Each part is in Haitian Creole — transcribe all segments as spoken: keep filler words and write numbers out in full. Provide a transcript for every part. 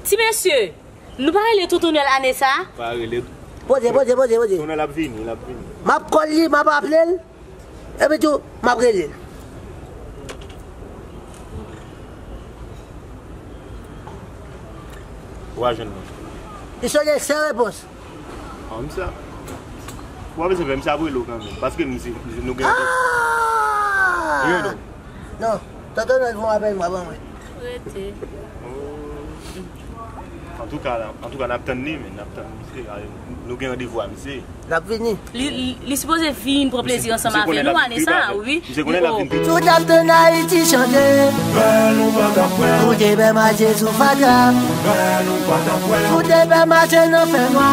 Ti mesye, nou pa rele Tonton Nwèl ane sa? Pa rele. Poze, poze, poze, poze. Tonton Nwèl ap vini, l ap vini. M ap call li, m ap aple l. Epi tou, m ap rele l. Ou a jwenn mwen. Li sonje san repons. Ah, misye ap, w ap bezwen fè misye ap rele w kanmenm. Paske misye, misye, nou gen. Ah! Rele w. Non, Tonton Nwèl fè yon apèl mwen, ban mwen. Rete. Antouka, antouka, n ap tann li, men n ap tann misye. Nou gen randevou a misye. L ap vini. Li, li, li sipoze vin pran plezi ansanm avè nou ane sa, wi. Misye konnen l ap vin. Si w t ap tann Ayiti chanje, ou te pè mache sou fatra. Si w te pè mache nan fènwa,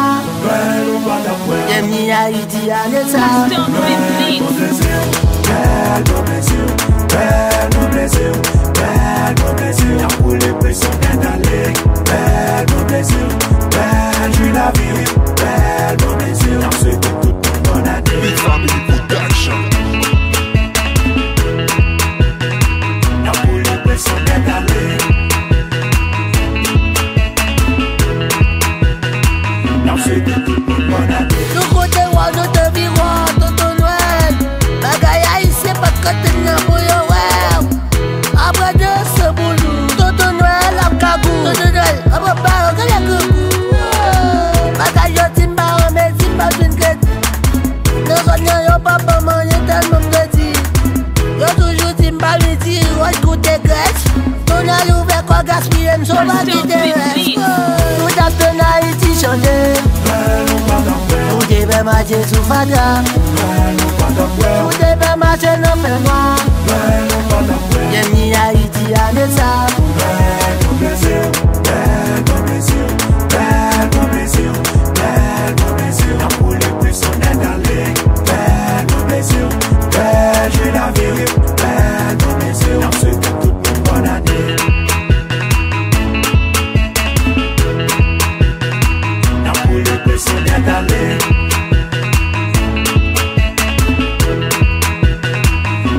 byenvni Ayiti ane sa. Bèl bon plezi, bèl bon plezi, bèl bon plezi, bèl bon plezi. N ap boule presyon nèt ale. Bèl bon plezi, bèl jou lavi, bèl bon plezi. N ap swete tout moun bòn ane. Big Family Production. N ap boule presyon nèt ale. N ap swete tout moun bòn ane. Nou kote w, nou te viwon, Tonton Nwèl. Bagay ayisyen pa t kote nan pou yo wè w. Apre de se boulou, Tonton Nwèl ap kagou. Tonton Nwèl, ap ap ba yo, gade grangou. Bagay yo di m pa renmen, di m pa vin kredi. Nan zòn nan, yo pa ban m anyen tèlman m te di. Yo toujou di m pa vin di, wòch koute grès. Tonèl ouvè kò gaspiye m, sova kite rès. Tout ap tann Ayiti chanje. Ou te pè mache sou fatra. Ou te pè mache nan fènwa. Byenvni Ayiti ane sa. Bèl bon plezi, bèl bon plezi, bèl bon plezi, bèl bon plezi. N ap boule presyon nèt ale. Bèl bon plezi, bèl jou lavi, bèl bon plezi. N ap swete tout moun bòn ane. N ap boule presyon nèt ale.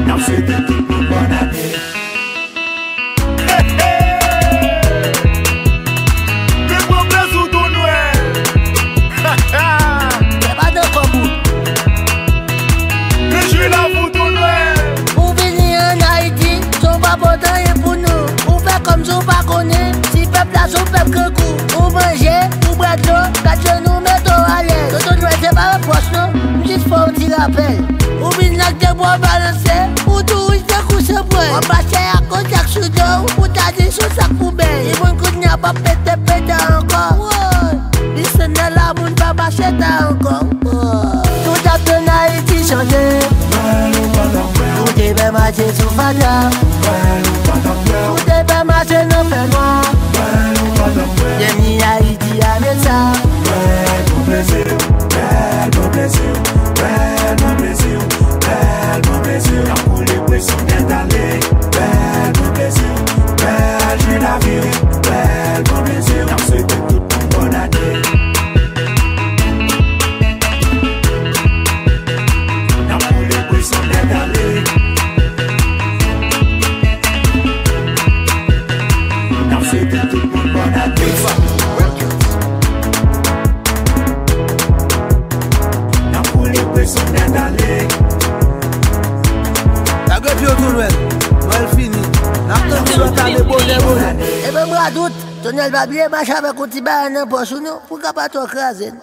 N ap swete tout moun bòn ane. Li pran plezi w tou nwè. Se pa de kòb ou. Li jwi la pou tou nwè. Ou vini ann Ayiti, san w pa pote anyen pou nou. Ou fè kòmsi w pa konnen, si pèp la se yon pèp grangou. Ou manje, ou bwè dlo, gad je nou mete w alèz. Tonton Nwèl se pa repwòch non, m jis fè yon ti rapèl. Ou vin ak de bwa balanse, ou touris tankou se pwèl. W ap mache ak yon sak sou do w, ou ta di se yon sak poubèl. Li moun kounye a p ap pete pete ankò. Woy! Li se nan lamoun pa mache ta ankò. Tout ap tann Ayiti chanje. Ou te pè mache sou fatra. Ou te pè mache nan fènwa. Byenvni Ayiti ane sa. Bèl bon plezi, bèl bon plezi, bèl bon plezi, bèl bon plezi. N ap boule presyon nèt ale. Bèl bon plezi, bèl jou lavi, bèl bon plezi. N ap swete tout moun bòn ane. N ap boule presyon nèt ale. N ap swete tout moun bòn ane. N ap boule presyon nèt ale. Lage pye w tou Nwèl. Nwèl fini. N ap tann ti lòt ane bonè bonè. Epi m radout, Tonèl pa bliye mache avèk yon ti bagay nan pòch ou non, pou l ka pa twò kraze n.